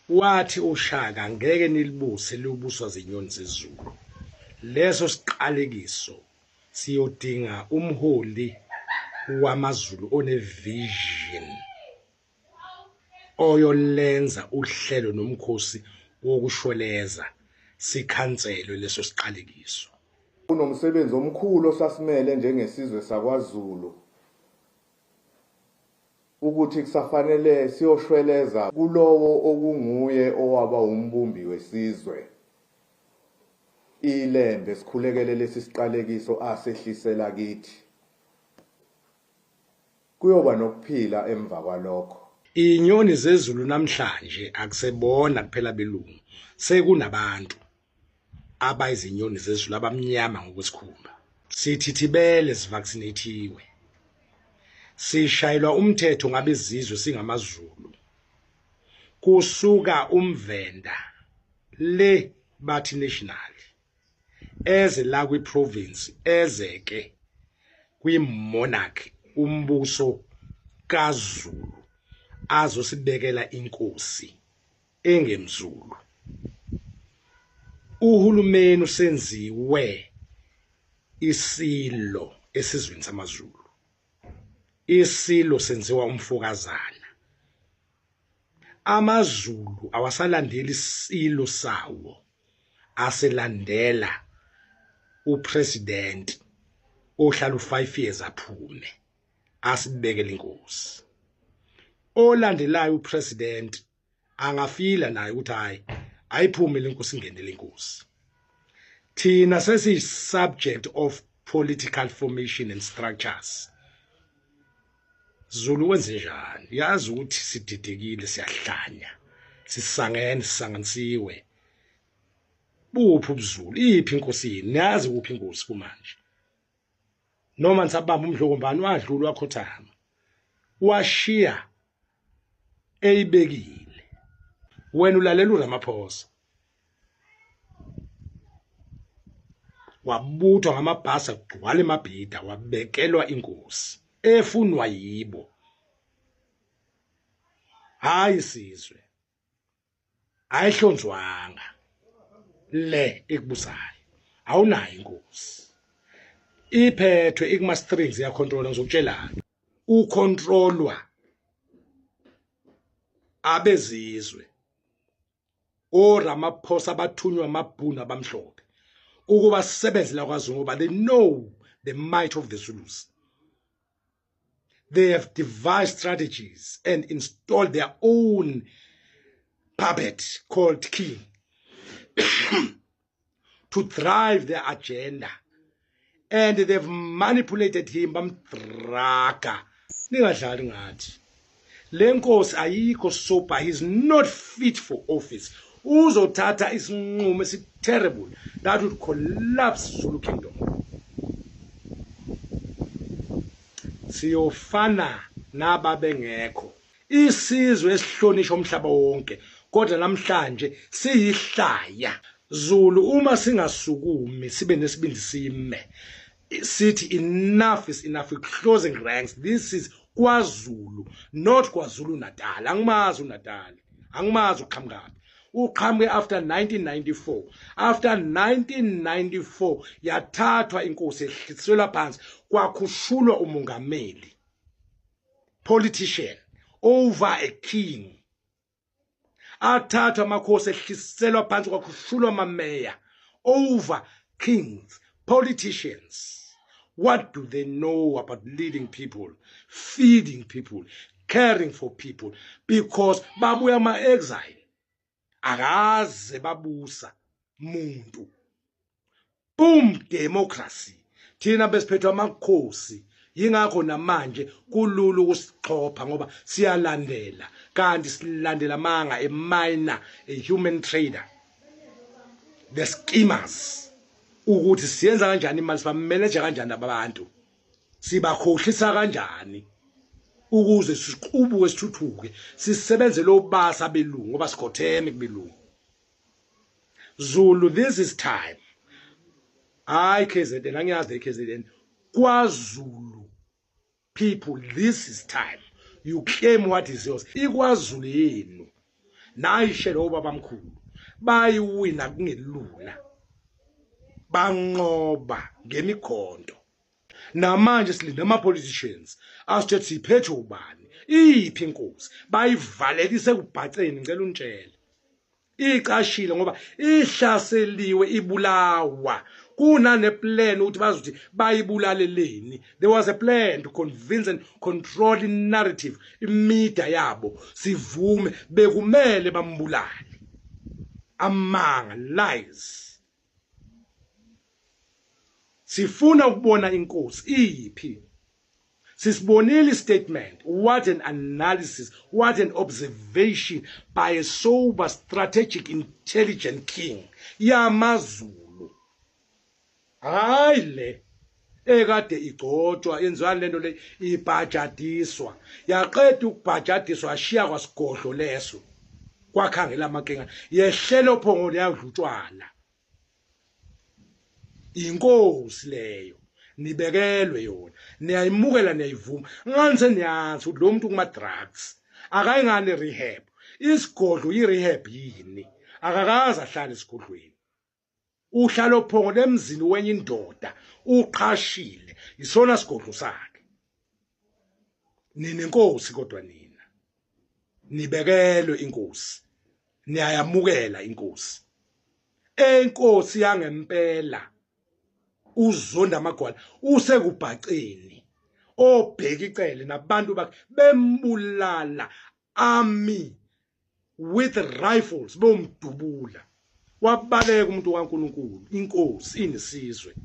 Wathi uShaka ngeke nilibuse liyobuswa zinyoni zezulu. Leso siqalekiso siyodinga umholi wamaZulu one-vision oyolenza uhlelo nomkhosi wokushweleza sikhanselwe leso siqalekiso. Kunomsebenzi omkhulu osasimele njengesizwe sakwaZulu ukuthi kusafanele siyoshweleza kulowo okunguye owaba umbumbi wesizwe iLembe, sikhulekele lesi siqalekiso asehlisela kithi. Kuyoba nokuphila emva kwalokho. Inyoni zezulu namhlanje akusebona kuphela abelungu, sekunabantu abayizinyoni zezulu abamnyama ngokwesikhumba. Sithithibele sivaccinathiwe. Sishayelwa umthetho ngabezizwe singamaZulu. Kusuka umVenda le bathi national eze la kwi-province eze ke kwi-monarch umbuso kaZulu azosibekela inkosi engemZulu. Uhulumeni usenziwe isilo esizweni samaZulu. Isilo senziwa umfokazana. AmaZulu awasalandeli isilo sawo, aselandela upresident ohlala u5 years aphume asibekele inkosi. Olandelayo upresident angafila naye ukuthi hayi ayiphume lenkosi ingenele inkosi. Thina sesi subject of political formation and structures. Zulu wenze njani? Yazi ukuthi sididekile, siyahlanya, sisangene, sisanganisiwe. Buphi ubuZulu? Iphi inkosi yini? Niyazi kuphi inkosi kumanje? Noma nisabamba umdlokombani wadlula wakhothama, washiya eyibekile. Wena ulalela uRamaphosa, wabuthwa ngamabhasi agcwala emabhida, wabekelwa inkosi efunwa yibo, hayi sizwe ayihlonzwanga le ekubusayo. Awunayo inkosi, iphethwe ikuma strings iyacontrola. Ngizokutshelana, ucontrolwa abezizwe oRamaphosa abathunywa amabhunu abamhlophe ukuba sisebenze la kwaZulu, ngoba they know the might of the Zulus. They have devised strategies and installed their own puppet called king to drive their agenda, and they've manipulated him, bamdraga. Ningadlali ngathi le nkosi ayikho sober. He's not fit for office. Uzothatha isinqumo esi-terrible that would collapse Zulu Kingdom. Siyofana nababengekho, isizwe esihlonishwa umhlaba wonke, kodwa namhlanje siyihlaya. Zulu, uma singasukumi sibe nesibindi sime sithi enough is enough, we closing ranks. This is KwaZulu, not KwaZulu Natal. Angimazi uNatal, angimazi uqhamukaphi. Uqhamuke after 1994. After 1994 yathathwa inkosi, ehliselwa phansi, kwakhushulwa umongameli, politician over a king. Athathwa amakhosi, ehliselwa phansi, kwakhushulwa amameya over kings, politicians. What do they know about leading people, feeding people, caring for people? Because babuya ama-exile, akaze babusa muntu. Boom, democracy. Thina besiphethwe amakhosi, yingakho namanje kulula ukusixhopha, ngoba siyalandela, kanti silandela amanga, a minor, a human trader, the schemers, ukuthi siyenza kanjani imali, sibamanage kanjani abantu, sibakhohlisa kanjani ukuze siqubuke, sithuthuke, sisebenze lobasa belungu, ngoba sikhotheme kubelungu. Zulu, this is time. Hayi, KZN, angiyazi le KZN. KwaZulu people, this is time you claim what is yours. IKwaZulu yenu. Nayishe lo babamkhulu bayiwina kungelula, banqoba ngemikhonto. Namanje silinde ama-politicians asithe siphethe ubani, iphi inkosi, bayivalelise kubhaceni. Ngicela untshele, icashile ngoba ihlaseliwe, ibulawa. Kunane-plan ukuthi bazothi bayibulaleleni. There was a plan to convince and control i-narrative, imedia yabo, sivume bekumele bambulale. Amanga, lies. Sifuna ukubona inkosi iphi. Sisibonile statement. What an analysis, what an observation by a sober, strategic, intelligent king yamaZulu. Hayi, le ekade igcotshwa, yenziwani lento le, ibhajadiswa, yaqeda ukubhajadiswa, ashiya kwasigodlo leso, kwakhangela amakinga, yehlelo phongo, liyadla utshwala. Inkosi leyo nibekelwe yona, niyayimukela, niyayivuma. Ngani seniyazi ukuthi lo muntu kuma drugs, akayingane rehab. Isigodlo yi-rehab yini? Akakaze ahlale esigodlweni, uhlala ophongo lemzini wenye indoda, uqhashile, isona sigodlo sakhe. Ninenkosi, kodwa nina nibekelwe inkosi, niyayamukela inkosi, enkosi yangempela. Uzonda amagwala, usekubhaceni, obheka icele nabantu bakhe bembulala, army with rifles, bomdubula, wabaleka umuntu kaNkuluNkulu. Inkosi inisizwe.